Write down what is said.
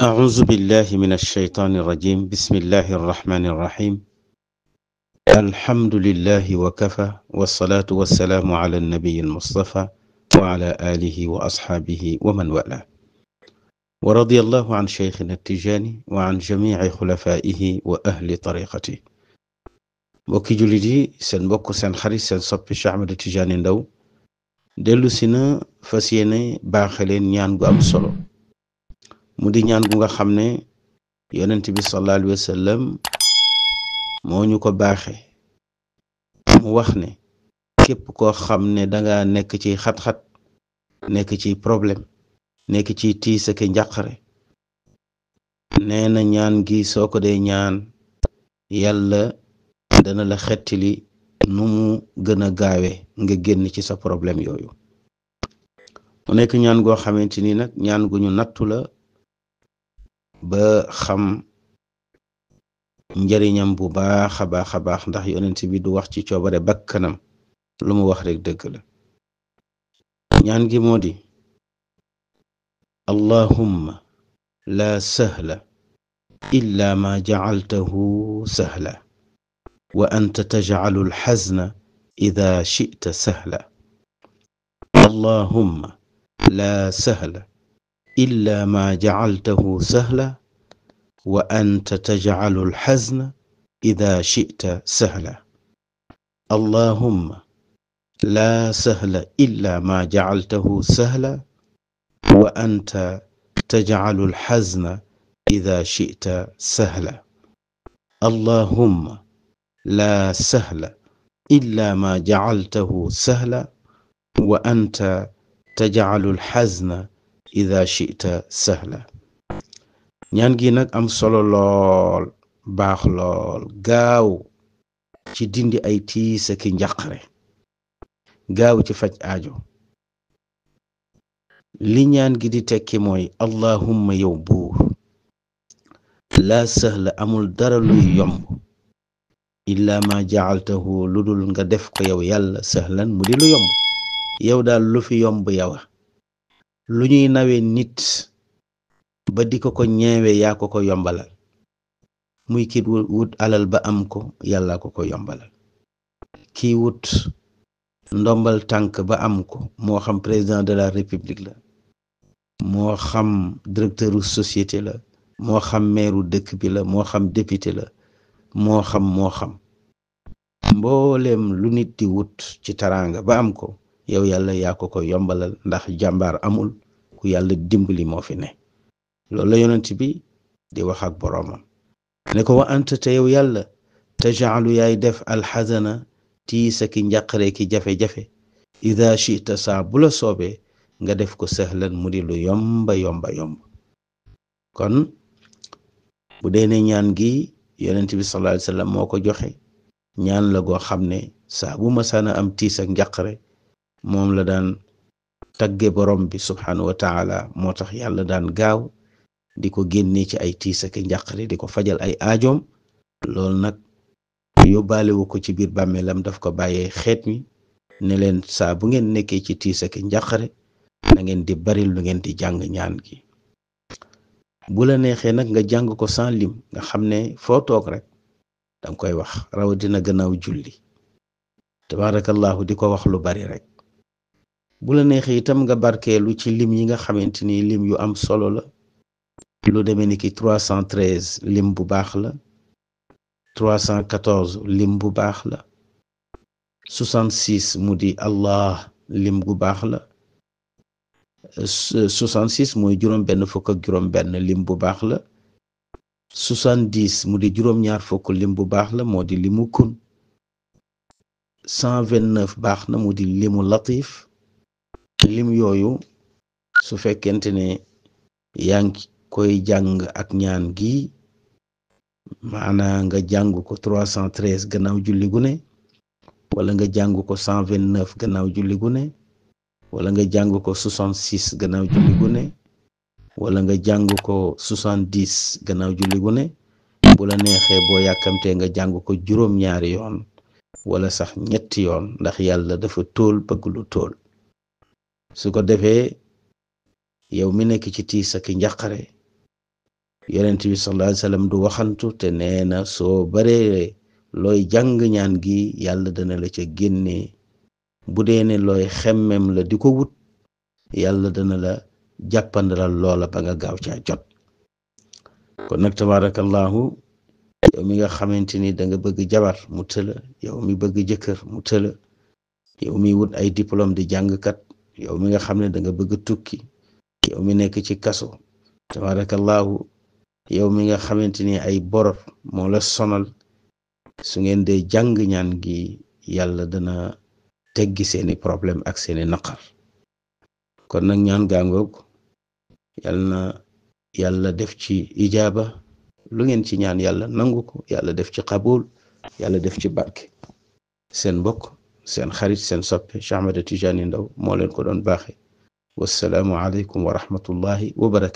أعوذ بالله من الشيطان الرجيم بسم الله الرحمن الرحيم الحمد لله وكفى والصلاة والسلام على النبي المصطفى وعلى آله وأصحابه ومن والاه ورضي الله عن شيخنا التجاني وعن جميع خلفائه وأهل طريقته بوكي جوليدي سن بوكو سن خريج سن صبي Cheikh Ahmed Tidiane Ndao dellu si na fas yéene baaxe leen ñaan gu am solo mu di ñaan gu nga xam ne yonent bi sallallahu alayhi wa sallam moo ñu ko baaxe mu wax ne képp koo xam ne danga nekk ci xat-xat nekk ci problème nekk ci tiis ak njàqare nee na ñaan gi soo ko dee ñaan yàlla dana la xettili nu mu gën a gaawe nga génn ci sa problème yooyu mu nekk ñaan goo xamante ni nag ñaan gu ñu nattu la ba xam njariñam bu baax a baax ndax yonent bi du wax ci coobare bakkanam lu mu wax rek dëgg la ñaan gi moo di allahumma la sahla illa ma jacaltahu sahla wa anta tajcalu alxazna ida shi'ta sahla allahumma la sahla illa ma jacaltahu sahla wa anta tajcalu alxazna ida shi'ta sahla allahumma la sahla illa ma jacaltahu sahla wa anta tajcalu alxazna ida shi'ta sahla allahumma la sahla illa ma jacaltahu sahla wa anta tajcalu alxazna ida shi'ta sahla ñaan gi nag am solo lool baax lool gaaw ci dindi ay tiis ak njàqare gaaw ci faj aajo li ñaan gi di tekki mooy allahumma yow buur laa sahla amul dara luy yomb illa ma jacaltahu lu dul nga def ko yow yàlla sahlan mu di lu yomb yow daal lu fi yomb yowa lu ñuy nawe nit ba di ko ñeewe yaa ko yombalal muy kii wut alal ba am ko yàlla ko yombalal kii wut ndombal tànk ba am ko moo xam président de la république la moo xam directeuru société la moo xam meeru dëkk bi la moo xam député la moo xam mbooleem lu nit di wut ci taraanga ba am ko yow yàlla yaa ko yombalal ndax jàmbaar amul ku yàlla dimbali moo fi ne loolu la yonent bi di wax ak boroomam ne ko wa anta te yow yàlla tajaalu yaay def alxazana tiisa ki njàqare ki jafe-jafe ida chita saa bu la soobee nga def ko sahlan mu di lu yomba kon bu dee ne ñaan gi yonent bi sallallahu alayhi wa sallam moo ko joxe ñaan la goo xam ne saa bu masaana am tiis ak njàqare moom la daan tagge borom bi subhanahu wa taala moo tax yàlla daan gaaw di ko génne ci ay tiis ak njàqare di ko fajal ay aajoom loolu nag yóbbaalewu ko ci biir bàmmeelam daf ko bàyyee xeet mi ne leen saa bu ngeen nekkee ci tiis ak njàqare na ngeen di bari lu ngeen di jàng ñaan gi bu la neexee nag nga jàng ko sans lim nga xam ne foo toog rek danga koy wax rawatina gannaaw julli tabarakallahu di ko wax lu bari rek bu la neexee itam nga barkeelu ci lim yi nga xamante ni lim yu am solo la lu demee ni ki 313 lim bu baax la 314 lim bu baax la 66 mu di allah lim gu baax la 66 mooy juróom benn fukk ak juróom benn lim bu baax la 70 mu di juróom ñaar fukk lim bu baax la moo di limu kun 129 baax na mu di limu latif lim yooyu su fekkente ne yaa ngi koy jàng ak ñaan gi maanaa nga jàng ko 313 gannaaw julli gu ne wala nga jàng ko 129 gannaaw julli gu ne wala nga jàng ko 66 gannaaw julli gu ne wala nga jàng ko 70 gannaaw julli gu ne bu la neexee boo yàkkamtee nga jàng ko juróom-ñaari yoon wala sax ñetti yoon ndax yàlla dafa tóol bëgg lu tóol su ko defee yow mi nekk ci tiis ak njàqare yonent bi sallallahu alayhi wasallam du waxantu te nee na soo baree looy jàng ñaan gi yàlla dana la ca génnee bu dee ne looy xemmem la di ko wut yàlla dana la jàppandalal loola ba nga gaaw caa jot. kon nag tabarakallahu yow mi nga xamante ni da nga bëgg jabar mu tëla, yow mi bëgg jëkkër mu tëla, yow mi wut ay diplôme di jàngkat, yow mi nga xam ne da nga bëgg tukki, yow mi nekk ci kaso, tabarakallahu yow mi nga xamante ni ay bor moo la sonal, su ngeen dee jàng ñaan gi yàlla dana teggi seeni problème ak seeni naqar. kon nag ñaan gaangoog yàlla na yàlla def ci ijaaba, lu ngeen ci ñaan yàlla nangu ko, yàlla def ci qabul, yàlla def ci barke. seen mbokk, seen xarit, seen soppe Cheikh Ahmed Tidiane Ndao moo leen ko doon baaxe. wassalaamu aleykum wa rahmatullahi wa barakatuh.